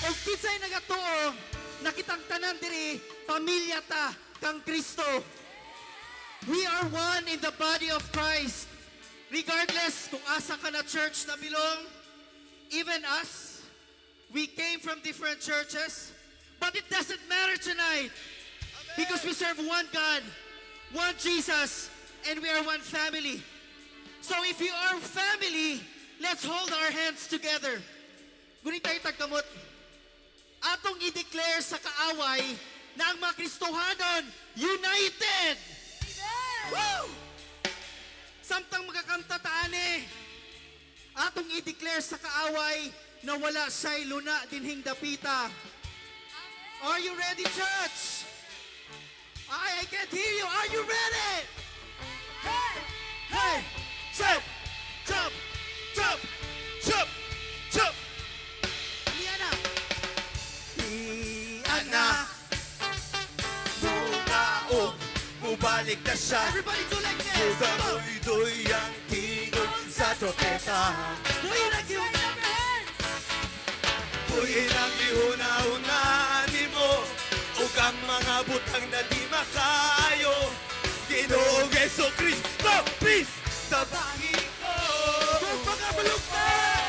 Og kinsay nagatuo na kitang tanan diri pamilya ta kang Kristo. We are one in the body of Christ. Regardless kung asa ka na church na belong, even us, we came from different churches, but it doesn't matter tonight because we serve one God, one Jesus, and we are one family. So if you are family, let's hold our hands together. Guni tayo tagkamot. Atong i-declare sa kaaway na ang mga Kristohanon united! Woo! Samtang magakanta ta ani, atong i-declare sa kaaway na wala siya'y luna dinhing dapita. Are you ready, church? I can't hear you. Are you ready? Hey! Hey! Jump! Jump! Jump! Jump! Jump! Liana! Ana! Mukaog, mubalik na siya. Everybody do like this. Come on. Mudadoy-doy ang tingog sa trompeta. Buhi na gyud. Buhi ang gihuna-huna nimo ug ang mga butang na di makaayo. Ginoong Jesu Kristo, peace! Tabangi ko! Kung mga balugtan!